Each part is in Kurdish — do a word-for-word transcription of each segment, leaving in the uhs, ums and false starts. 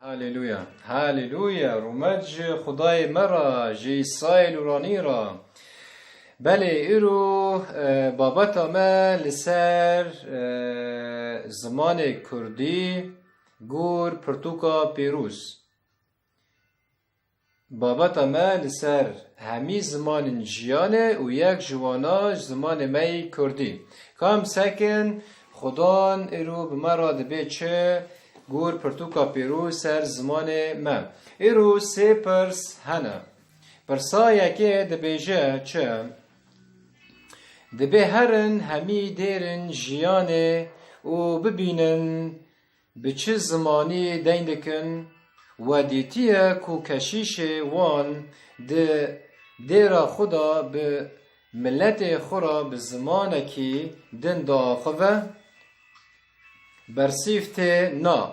Haleluya. Haleluya. Rûmet ji Xwedayê me re, ji Îsayê Lûranî re. Belê, îro, e, babeta me li ser, e, zimanê kurdî, gor pirtûka pêroz. Babeta me li ser hemî zimanên jiyanê û yek ji wana ji zimanê me yî kurdî. Ka em sekin, Xudan îro bi me re dibê çi? Gor pirtûka pêroz ser zimanê me. Îro sê pirs hene. Pirsa yekê dibêje çi? Dibê herin hemî dêrên jiyanê û bibînin bi çi zimanî deyn dikin, we dîtiye ku keşîşê wan di dêra xwe de bi miletê xwe re bi zimanekî din diaxive? Bersîv tê na,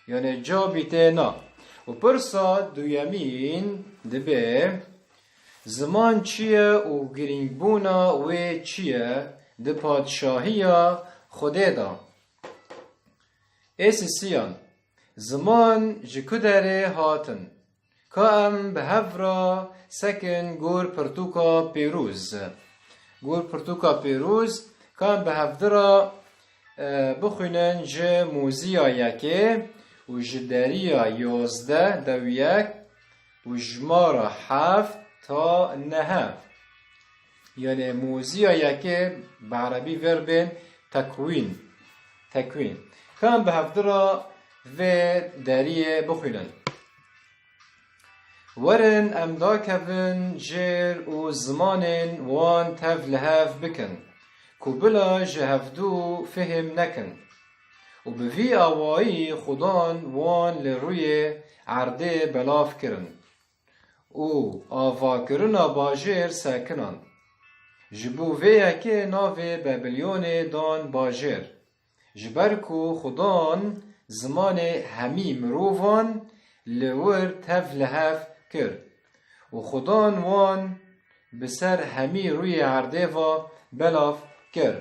yanê cewabî tê na. Û pirsa duyemîn dibê, ziman çi ye û girîngbûna wê çi ye di padşahiya Xwedê de? Ê sisiyan, ziman ji ku derê hatin? Ka em bi hev re sekin gor pirtûka pêroz. Gor pirtûka pêroz, ka em bi hevdi re, e, bixwînin ji Mûziya yekê û ji deriya yozdeh dew yek û jimara heft ta nehe. Yanê Mûziya yekê bi erebî verbên tekwîn. Tekwîn. Ka em bi hevdi re vê deriyê bixwînin. Werin em dakevin jêr û zimanên wan tev li hev bikin, ku bila ji hevdû fihim nekin. Û bi vî awayî Xudan wan li rûyê erdê belav kirin û avakirina bajêr sekinan. Ji bo vê yekê navê Babilonê dan bajêr. Ji ber ku Xudan zimanê hemî mirovan li wir tev li hev kir û Xudan wan bi ser hemî rûyê erdê ve belav kir.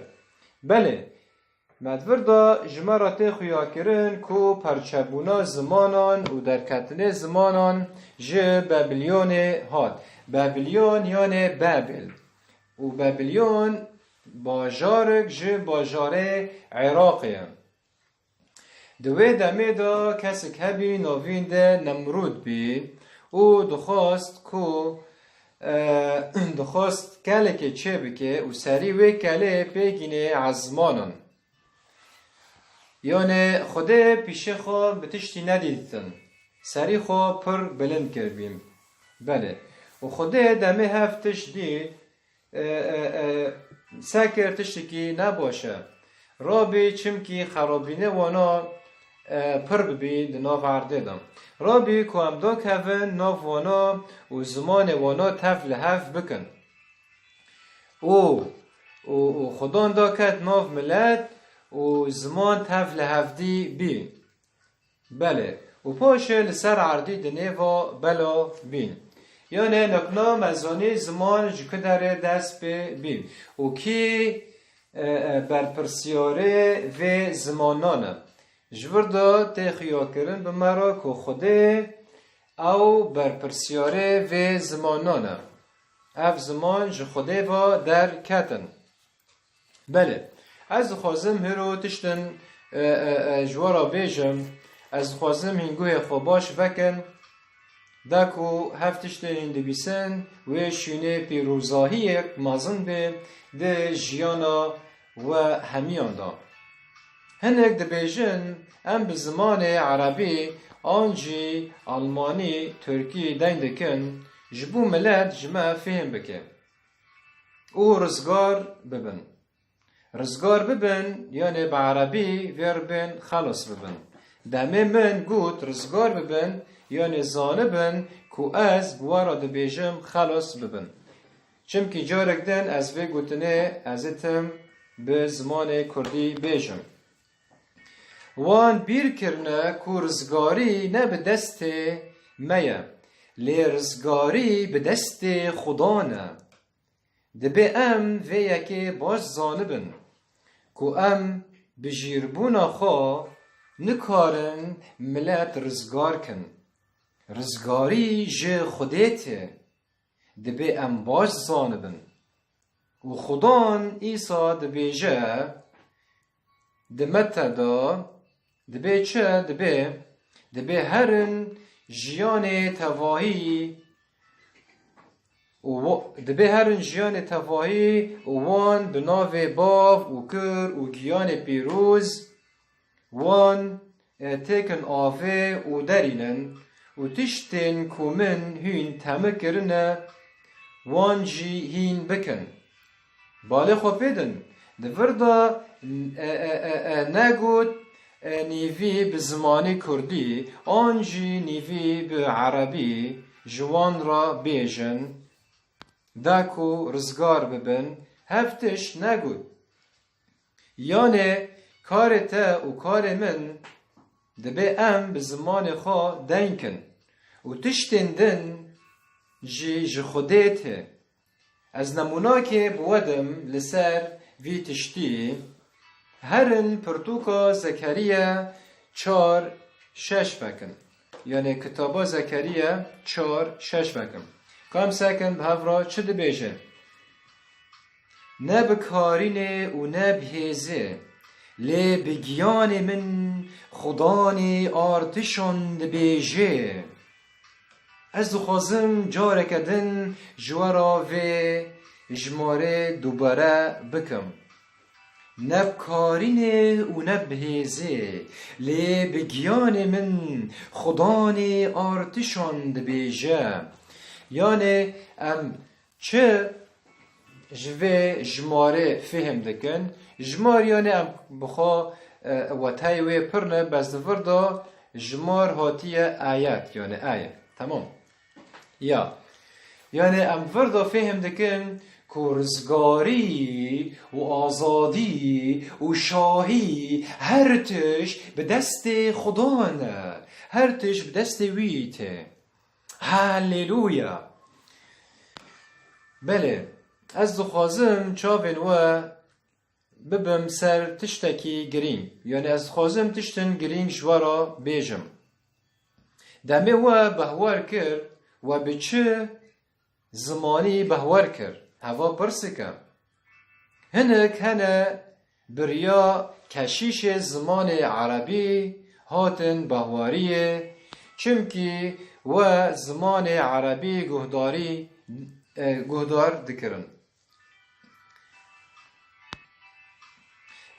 Belê, me di vir de ji me re tê xuyakirin ku perçebûna zimanan û derketinê zimanan ji Babilonê hat. Babilon yanê Babil. Û Babilon bajarek ji bajarê Iraqê ye. Di wê demê de kesek hebî navîn de Nemrûd bî û dixwast ku, e, dixwast kelekê çêbike û serî wê kelê pêgînê ezmanan. Yanê Xwedê pîşê xwe bi tiştî nedîtin. Serî xwe pir bilind kiribî. Belê. Û Xwedê demê hev tişt dî, e, e, e, sekir tiştekî nebaş e. Rabî çimkî xerabînê wana, e, pir bibî di nav erdê de. Rabî ku em dakevin nav wana û zimanê wana tev li hev bikin. Û, û, û Xudan daket nav milet û ziman tev li hevdî bî. Belê. Û paşê li ser erdî di nêva belav bîn. Yanê nokna me zanî ziman ji ku derê dest pê bîn. Û kî, e, e, berpirsiyarê vê zimanan e? Ji vir de tê xuyakirin bi me re ku Xwedê ew berpirsiyarê vê zimanan e. Ev ziman ji Xwedê ve derketin. Belê. Ez dixwazim hiro tiştin, e, e, e, ji we re bêjim. Ez dixwazim hîn guhê xwe baş vekin. Da ku hev tiştên hîn dibîsin, wê şûnê pîrozahiyek mezin bê di jiyana we hemiyan de. Hinek dibêjin, em bi zimanê erebî an jî almanî, tirkî deyn dikin, ji bo milet ji me fihim bike. Û rizgar bibin. Rizgar bibin, yanê bi erebî vê re bên xelas bibin. Demê min got rizgar bibin, yanê zanibin ku ez bi we re dibêjim xelas bibin. Çimkî carek din ez vê gotinê ez ê tim bi zimanê kurdî bêjim. Wan bîr kirine ku rizgarî ne bi destê me ye, lê rizgarî bi destê Xudan e. Dibê em vê yekê baş zanibin ku em bi jîrbûna xwe nikarin milet rizgar kin. Rizgarî ji Xwedê tê. Dibê em baş zanibin. Û Xudan Îsa dibêje, di Mete de, dibê çi? Dibê, dibê herin jiyanê tevahî û wa-, dibê herin jiyanê tevahî û wan bi navê Bav û Kur û Giyanê Pîroz wan, e, têkin avê û derînin û tiştên ku min hîn temik kirine, wan jî hîn bikin. Balê xwe pê din, di vir de, e, e, e, e, negot, e, nîvî bi zimanê kurdî, an jî nîvî bi erebî ji wan re bêjin, da ku rizgar bibin, hev tişt negot. Yanê karê te û karê min dibê em bi zimanê xwe deyn kin û tiştên din jî ji Xwedê tê. Ez nemûnakê bi we dim li ser vî tiştî. Herin pirtûka Zekeriya çar şeş vekin. Yanê kitaba Zekeriya çar şeş vekin. Ka em sekin bi hev re çi dibêje? Ne bi karînê û ne bi hêzê, lê bi giyanê min Xudanê artişan dibêje. Ez dixwazim careke din ji we re vê jimarê dubare bikim. Ne bi karînê û ne bi hêzê, lê bi giyanê min Xudanê artişan dibêje. Yanê em çi ji vê jimarê fêhm dikin? Jimar, yanê em bi xwe, e, wetayê wê pir ne, bes di vir de jimar hatiye ayet, yanê ayet. Tamam. Ya. Yanê em vir de fêhm dikin ku rizgarî û azadî û şahî her tişt bi destê Xudan e. Her tişt bi destê wî tê. Haleluya! Belê, ez dixwazim çavên we bibim ser tiştekî girîng. Yanî ez dixwazim tiştin girîng ji we re bêjim. Demê we behwer kir, we bi çi zimanî behwer kir? Heva pirsik e. Hinek hene bi riya keşîşê zimanê erebî hatin behwariyê, çimkî we zimanê erebî guhdarî, e, guhdar dikirin.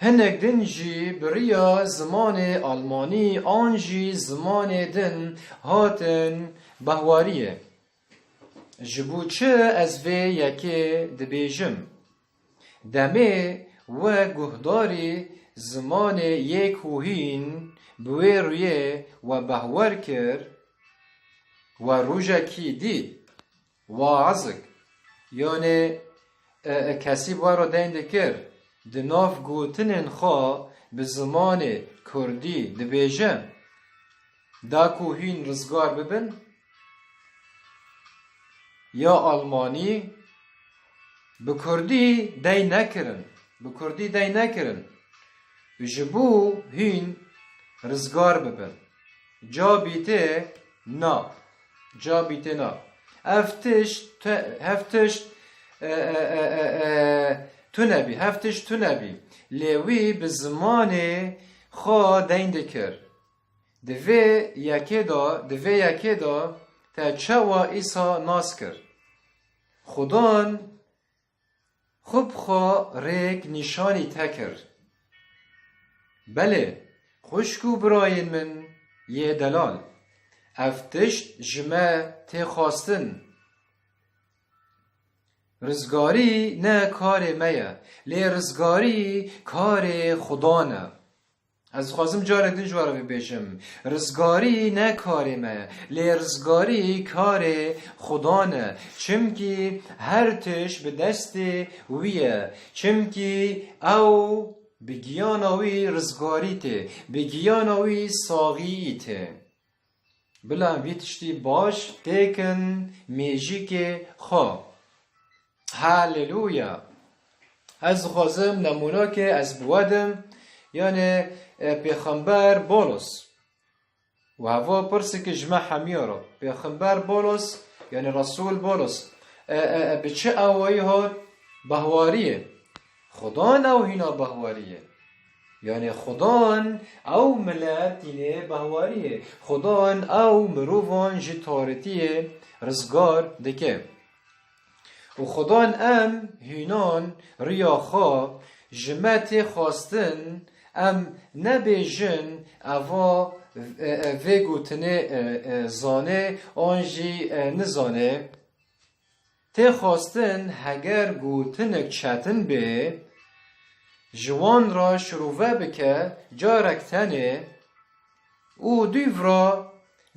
Hinek din jî bi riya zimanê almanî an jî zimanê din hatin behwariyê. Ji bo çi ez vê yekê dibêjim? Demê we guhdarî zimanê yê ku hîn bi wê rûyê we behwer kir, we rojekî dît, wazik, yanê, e, e, kesî we re deyn dikir, di nav gotinên xwe bi zimanê kurdî dibêje, da ku hîn rizgar bibin, ya almanî, bi kurdî dey nekirin, bi kurdî dey nekirin, ji bo hîn rizgar bibin. Ca bîtê na, ca bîtê na. Ev tişt, te-, hev tişt, e, e, e, e, e, tune bî, hev tişt tune bî. Lê wî bi zimanê xwe deyn dikir. Di vê yekê de, di vê yekê de te çawa Îsa nas kir? Xudan xwe bi xwe rêk nîşanî te kir. Belê, xwişk û birayên min yê delal, ev tişt ji me tê xwestin. Rizgarî ne karê me ye, lê rizgarî karê Xudan e. Ez dixwazim carek din ji we re bibêjim. Rizgarî ne karê me, lê rizgarî karê Xudan e. Çimkî her tişt bi destê wî ye. Çimkî ew bi giyana wî rizgarî tê, bi giyana wî saxiyî tê. Bila em vî tiştî baş têkin mêjikê xwe. Haleluya! Ez dixwazim nemûnakê ez bi we dim, yanê, e, Pêxember Bolos. Û heva pirseke ji me hemiya re. Pêxember Bolos, yanî Resûl Bolos, e, e, e, bi çi awayî hat behwariyê? Xudan ew hîna behwariyê. Yanî Xudan ew milet tîne behwariyê. Xudan ew mirovan ji tarîtiyê rizgar dike. Û Xudan em hînan riya xwe ji me tê xwestin, em nebêjin eva, e, e, vê gotinê, e, e, zanê an jî, e, nizanê. Tê xwestin heger gotinek çetin bê, ji wan re şirove bike carek tenê û dûv re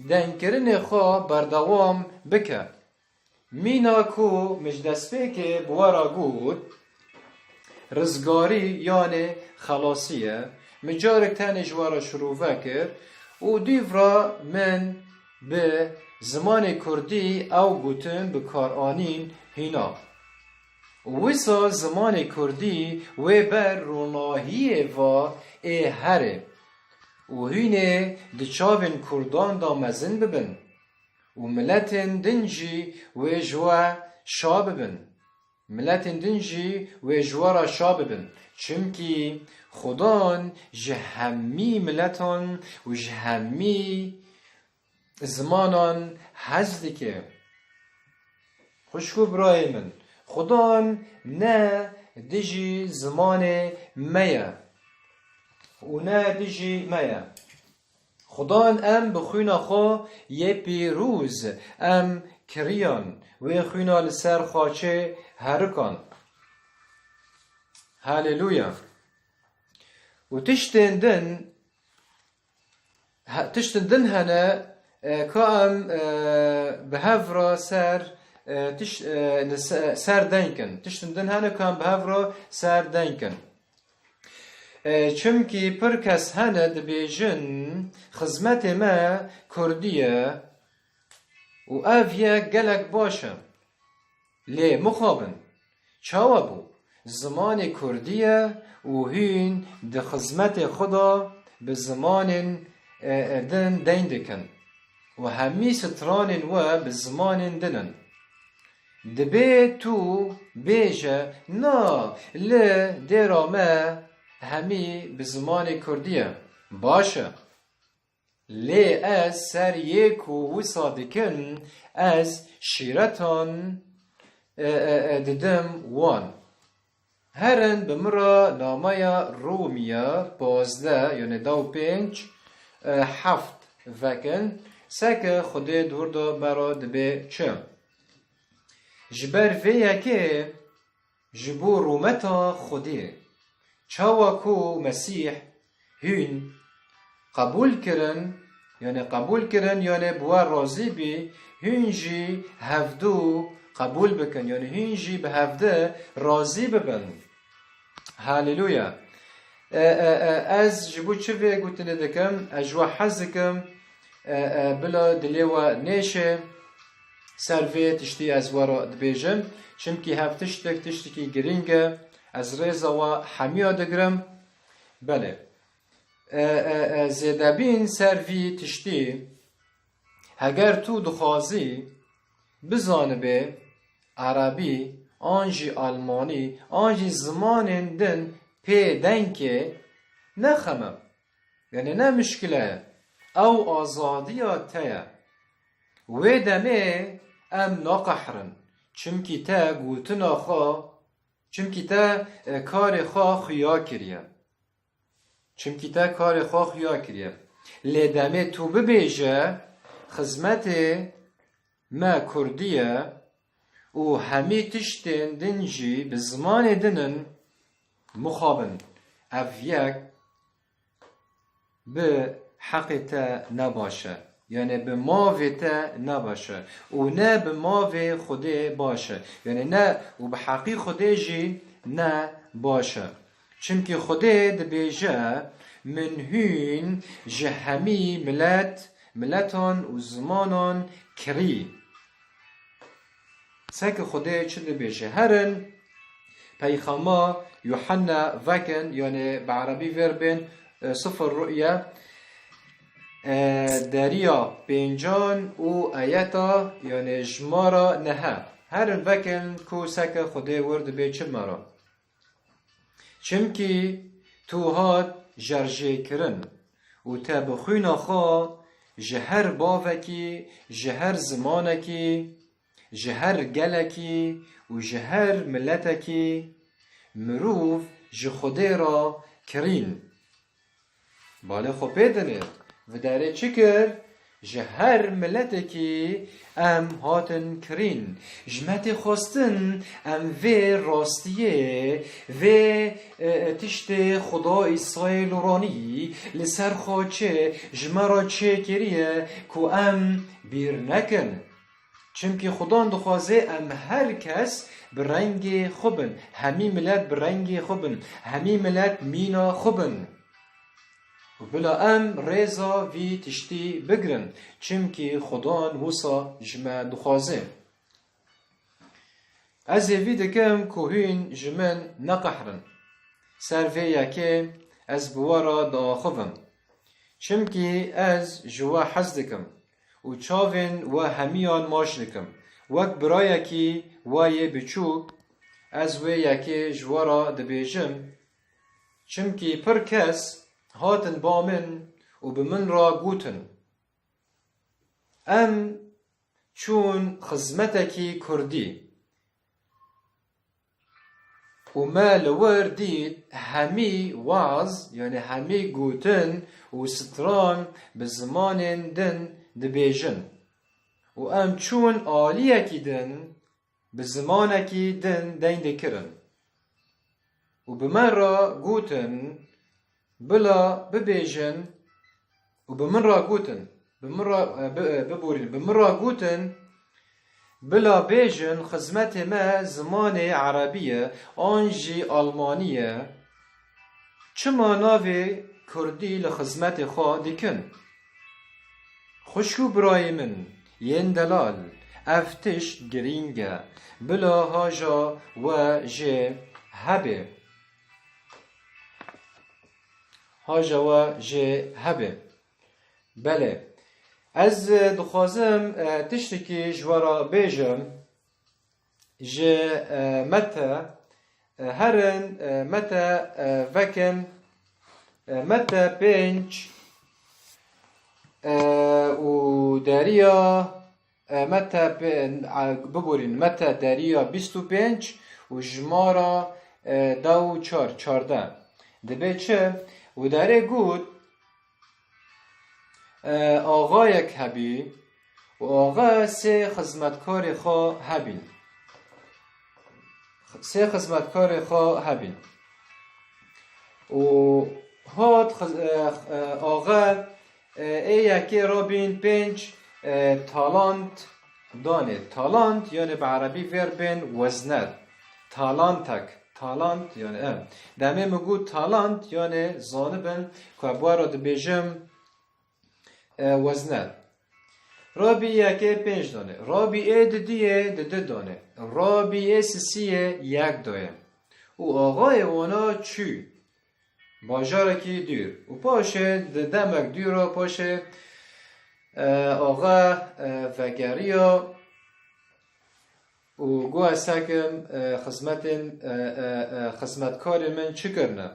dengkirinê xwe berdewam bike. Mîna ku min ji destpêkê bi we re got, rizgarî yanê xelasî ye. Min carek tenê ji we re şirove kir û dîv re min bi zimanê kurdî ew gotin bi kar anîn hîna. Û wisa zimanê kurdî wê ber ronahiyê va ê herê û hînê di çavên kurdan de mezin bibin. Û miletên din jî wê ji we şa bibin. Miletên din jî wê ji we re şa bibin. Çimkî Xudan ji hemî miletan û ji hemî zimanan hez dike. Xwişk û birayê min, Xudan ne dijî zimanê me ye û ne dijî me ye. Xudan em bi xwîna xwe yê pîroz em kiriyan, wê xwîna li ser xaçê herikan. Haleluya. Û tiştên din, he-, tiştên din hene, e, ka em, e, bi hev re ser, e, tiş-, e, li se-, ser deng kin. Tiştên din hene ka em bi hev re ser deng kin. E, çimkî pir kes hene dibêjin, xizmetê me kurdî ye û ev yek gelek baş e. Lê mixabin, çawa bû? Zimanê kurdî ye û hîn di xizmetê xwe de bi zimanên, e, e, din deyn dikin û hemî stranên we bi zimanên din in. Dibê tu bêje, na, li dêra me hemî bi zimanê kurdî ye. Baş e. Lê ez ser yê ku wisa dikin, ez şîretan, e, e, e, didim wan. Herin bi min re nameya Romî ya pazdeh, yanî da û pênc, e, heft vekin, seke Xwedê di wir de me re dibê çi? Ji ber vê yekê ji bo rûmeta Xwedê, çawa ku Mesîh hûn qebûl kirin, yanî qebûl kirin, yanî bi we razî bî, hûn jî hevdu qebûl bikin, yanî hûn jî bi hevdi razî bibin. Haleluya. E, e, e, ez ji bo çi vê gotinê dikim? Ez ji we hez dikim, e, e, bila dilê we nêşê. Ser vê tiştî ez we re dibêjim. Çimkî hev tiştek, tiştekî girîng e. Ez rêza we hemiya digirim. Belê. E, e, e, zêdebîn ser vî tiştî, heger tu dixwazî bizanibê erebî, an jî almanî, an jî zimanên din pê dengê, ne xem e. Yanî ne mişkile ye. Ew azadiya te ye. Wê demê em naqehrin. Çimkî te gotina xwe, çimkî te, e, karê xwe xuya kiriye. Çimkî te karê xwe xuya kiriye. Lê demê tu bibêje, xizmetê me kurdî ye û hemî tiştên din jî bi zimanê din in, mixabin. Ev yek bi heqê te ne baş e. Yanî bi mavê te ne baş e. Û ne bi mavê Xwedê baş e. Yanî ne, û bi heqî Xwedê jî ne baş e. Çimkî Xwedê dibêje, min hûn ji hemî milet, miletan û zimanan kirî. Seke Xwedê çi dibêje? Herin peyxama Yuhanna vekin, yanî bi erebî vêr bên, E, Sifir Ru'ye, e, deriya pêncan û ayeta, yani jimara nehe. Herin vekin ku seke Xwedê wir dibe çi me re. Çimkî tu hat jerjêkirin û te bi xwîna xwe ji her bavekî, ji her zimanekî, ji her gelekî û ji her miletekî mirov ji Xwedê re kirîn. Balê xwe pê dinê, vidarê çi kir? Ji her miletekî em hatin kirîn. Ji me tê xwestin em vê rastiyê, vê, e, e, tiştê Xuda Îsayê Luranî li ser xwe çi ji me re çêkiriye ku em bîr nekin. Çimkî Xudan dixwaze em her kes bi rengê xwe bin, hemî milet bi rengê xwe bin, hemî milet mîna xwe bin. Û bila em rêza vî tiştî bigrin, çimkî Xudan wisa ji me dixwaze. Ez hêvî dikim ku hûn ji min neqehrin. Ser vê yekê ez bi we re diaxivim. Çimkî ez ji we hez dikim û çavên we hemiyan maç dikim. Wek birayekî we yê biçûk ez wê yekê ji we re dibêjim. Çimkî pir kes hatin ba min û bi min re gotin, em çûn xizmetekî kurdî û me li wir dît hemî waz, yani hemî gotin û stran bi zimanên din dibêjin û em çûn aliyekî din bi zimanekî din deyn dikirin û bi me re gotin, bila bibêjin û bi min re gotin, bi min re, e, bi, e, biborîn, bi min re gotin, bila bêjin xizmetê me zimanê erebî ye an jî almanî ye, çima navê kurdî li xizmetê xwe dikin? Xwişk û birayê min yên delal, ev tişt girîng e, bila haja we jê hebe. Haja we jê hebe. Belê. Ez, e, dixwazim, e, tiştekî ji we re bêjim. Ji, e, Mete, e, herin, e, Mete, e, vekin, e, Mete pênc, e, û deriya, e, Mete pê-, e, biborîn, Mete deriya bîst û pênc û jimara, e, deh û çar, çardeh. Dibe çi? Û derê got, e, axayek hebî û axa sê xizmetkarê xwe hebîn. Sê xizmetkarê xwe hebîn. Û hat xiz-, e, e, axa, e, ê yekê rabîn pênc, e, talant danê. Talant, yani bi erebî vêr bên wezne. Talantek. Talant, yani, e. Demê min got talant, yani zanibin ku ez bi we re dibêjim, e, wezne. Rabî yekê pênc danê. Rabî ê didiyê di du danê. Rabî ê sisiyê yek dayê. Û axayê wana çû bajarekî dûr. Û paşê di demek dûr re paşê, e, axa, e, vegeriya û got, ez sekim, e, xizmetên, e, e, e, xizmetkarên min çi kirine?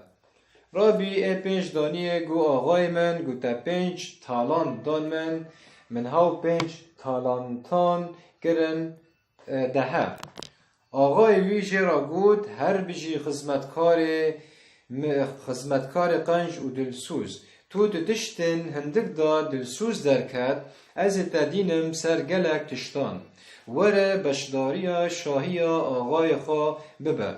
Rabî ê pênc daniyê got, axayê min, got, te pênc talant dan min, min hew pênc talantan kirin, e, dehe. Axayê wî jê re got, her bijî xizmetkarê mi-, xizmetkarê qenc û dilsoz. Tu di tiştên hindik de dilsoz derket, ez ê te dînim ser gelek tiştan. Were beşdariya şahiya axayê xwe bibe.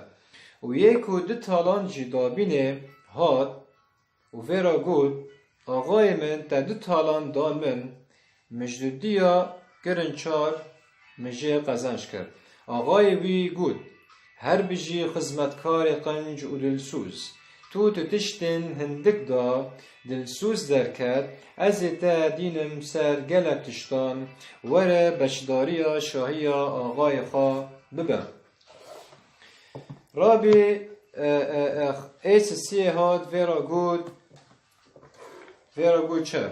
Û yê ku du talan jî dabînê hat û vê re got, axayê min te du talan dan min, min ji dudiya kirin çar, min jê qezenc kir. Axayê wî got, her bijî xizmetkarê qenc û dilsoz. Tu di tiştên hindik de dilsoz derket, ez ê te dînim ser gelek tiştan, were beşdariya şahiya axayê xwe bibe. Rabî, e, e, e, ê sisiyê hat vê re got, Vê re got çi?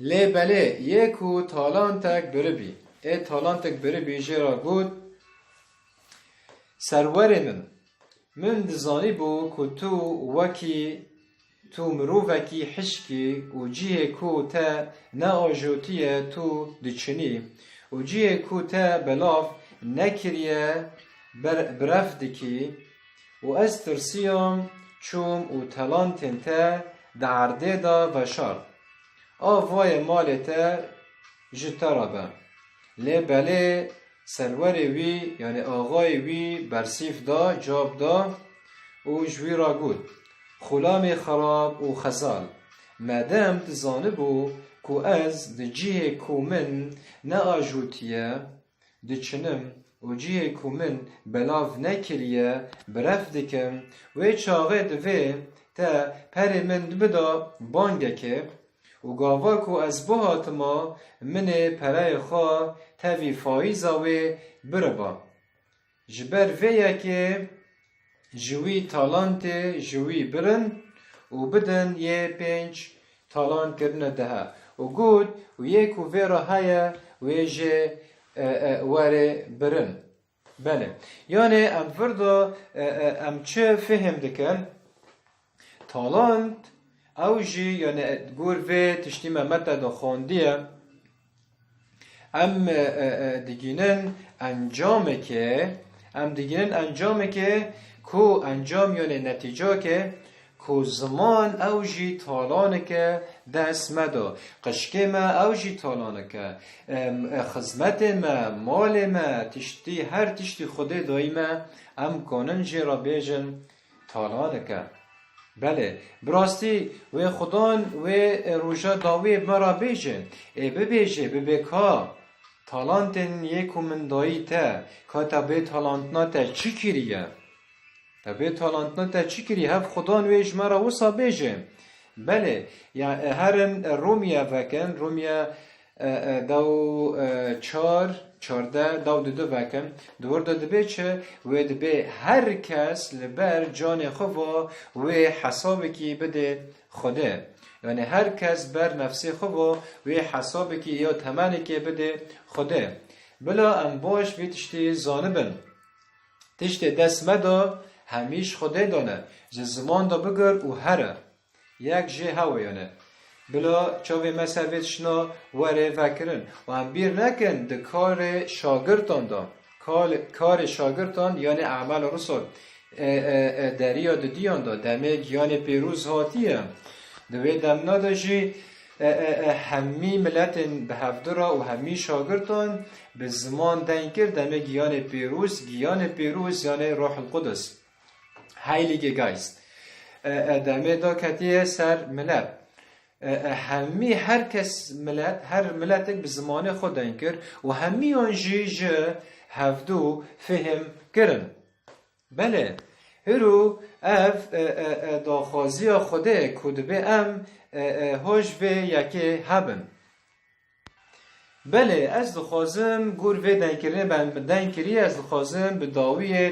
Lê belê, yê ku talantek biribî, ê talantek biribî jê re got, Serwerê min, min dizanîbû ku tu wekî, tu mirovekî hişkî û cihê ku te neajotiye tu diçinî û cihê ku te belav nekiriye ber-, bi rev dikî û ez tirsiyam, çûm û talantên te di erdê de veşart. A vayê malê te ji te re be. Lê belê serwerê wî, yanî axayê wî bersîf da, cab da û ji wî re got, Xulamê xerab û xezal, medem tu zanibû ku ez di cihê ku min neajotiye, diçinim û cihê ku min belav nekiriye, bi rev dikim, wê çaxê divê te perê min bida bangekê û gava ku ez bihatima, min ê pereyê xwe tevî faîza wê biriba. Ji ber vê yekê ji wî talantê ji wî birin û bidin yê pênc talant kirine dehe û got, û yê ku vê re heye, wê jê, e, e, were birin. Belê. Yanê em vir de, e, e, em çi fihim dikin? Talant, ew jî, yanê, gor vê tiştî me mete de xwendiye. Em, e, e, e, digînin encamekê, em digînin encamekê ku encam, yanê netîcakê, ku ziman ew jî talaneke dest me de. Qişkê me ew jî talaneke. Em, e, xizmetê me, malê me, tiştî, her tiştî Xwedê dayî me, em kanin jê re bêjin talaneke. Belê, bi rastî wê Xudan wê, e, roja dawiyê bi me re bêje, ê bibêje, bibê ka, talantên yê ku min dayî te, ka te bê talantna te çi kiriye? Te bê talantna te çi kirî? Hev Xudan wê ji me re wisa bêje. Belê, ya, e, herin, e, Romiye vekin, Romiye, e, e, dew, e, çar, çardeh, dew dudu vekin. Di wir de dibê çi? Wê dibê her kes li ber canê xwe ve wê hesabekî bidê Xwedê. Yanî her kes ber nefsê xwe ve wê hesabekî ya temenekê bidê Xwedê. Bila em baş vê tiştê zanibin. Tiştê dest me de hemî ji Xwedê de ne. Ji ziman de bigir û here. Yek jê hewe yane. Bila çavê me ser vê tiştna were vekirin. Û em bîr nekin di karê şagirtan de. Kal-, karê şagirtan, yanê E'mal Rusul, e, e, e, deriya didiyan de, demê giyanê pêroz hatiye. Di wê demna de jî, e, e, e, hemî miletên bi hevdira û hemî şagirtan bi ziman deng kir, demê giyanê pêroz, giyanê pêroz, yanê Ruhul Qudus. Heilige Geist. E, e, demê da ketiye ser milet. E, e, hemî her kes milet, her miletek bi zimanê xwe deng kir û hemiyan jî ji hevdû fihim kirin. Belê, hiro ev, e, e, e, daxwaziya Xwedê ku dibê em, e, e, hoj vê yekê hebin. Belê, ez dixwazim, gor vê dengkirinê ben deng kirî, ez dixwazim bi dawiyê,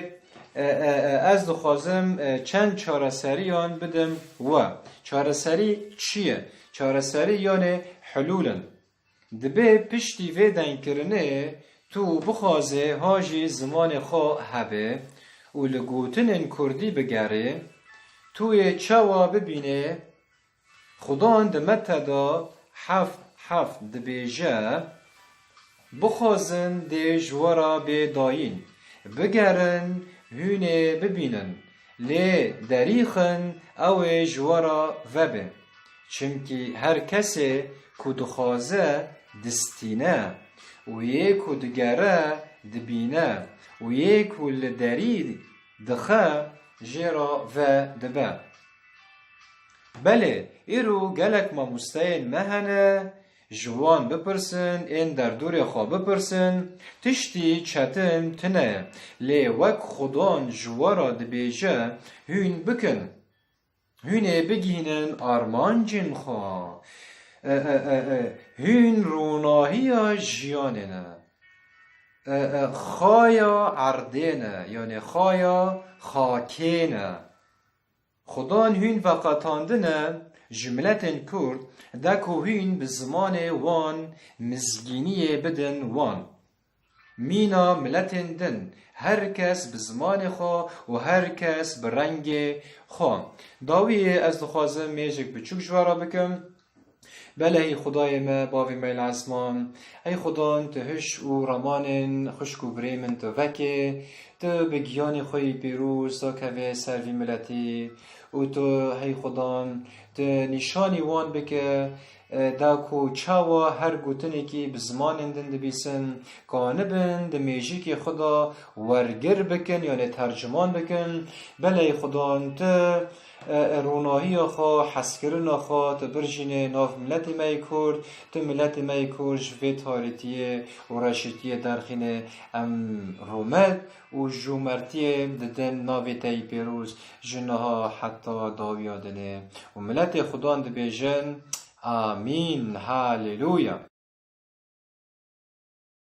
e, e, e, ez dixwazim, e, çend çareseriyan bidim we. Çareserî çi ye? Çareserî yanê hulûl in. Dibê piştî vê dengkirinê tu bixwazê ha jî zimanê xwe hebê û li gotinên kurdî bigerê, tu yê çawa bibînê? Xudan di Mete de heft heft dibêje, Bixwazin dê ji we re bê dayîn, bigerin hûn ê bibînin, lê derîxin ew ê ji we re vebe. Çimkî her kesê ku dixwaze distîne û yê ku digere dibîne û yê ku li derî dixe jê re ve dibe. Belê, îro gelek mamosteyên me hene, ji wan bipirsin, ên derdorê xwe bipirsin, tiştî çetin tune ye. Lê wek Xudan ji we re dibêje, hûn bikin. Hûn ê bigihînin armancên xwe. E, e, e, e, hûn ronahiya jiyanê ne. E, e, xaya erdê ne, yanê xaya xakê ne. Xudan hûn veqetandine, Ji miletên Kurd de ku hîn bi zimanê wan mizgîniyê bidin wan. Mîna miletên din, her kes bi zimanê xwe û her kes bi rengê xwe. Dawiyê ez dixwazim mêjek biçûk ji we re bikim. Belê ey Xwedayê me, bavê me li esman, ey Xudan tu hiş û ramanên xwişk û birê min tu vekê, tu bi giyanê xwe yî pîroz dakevê ser vî miletî û tu hey Xudan, tu nîşanî wan bike, e, da ku çawa her gotinekî bi zimanên din dibîsin, kanibin di mêjikê xwe de wergir bikin, yanê terciman bikin. Belê Xudan tu, e, e, ronahiya xwe, hezkirina xwe, tu birjînê nav miletê me yê Kurd, tu miletê me yê Kurd ji vê tarîtiyê û reşîtiyê derxînê. Em rûmet û cûmertiyê didin navê te yî pêroz ji niha heta dawiya dinê. Û miletê Xudan dibêjin, Amîn, Haleluya.